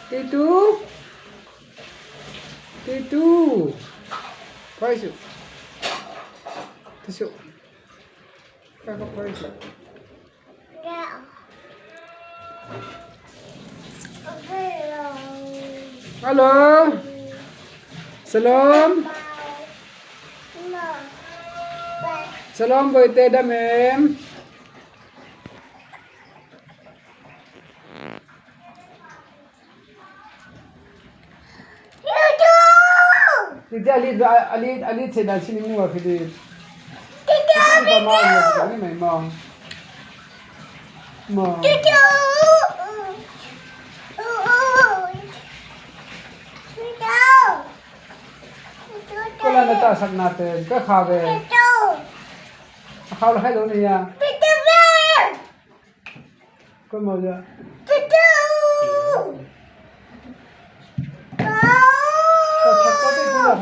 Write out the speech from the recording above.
Titu. Titu. Phai suh. Ti suh. Kha kha phai suh. Hello. Salam. Salam bawihte dam em? Titi alit alit alit se dan sini mu afili. Titi ba ma ni mai ma. Ma. Kola na ta sak na te ka kha ve. A khau la khai lo ni ya. Có màu chưa? Thật có cái thu là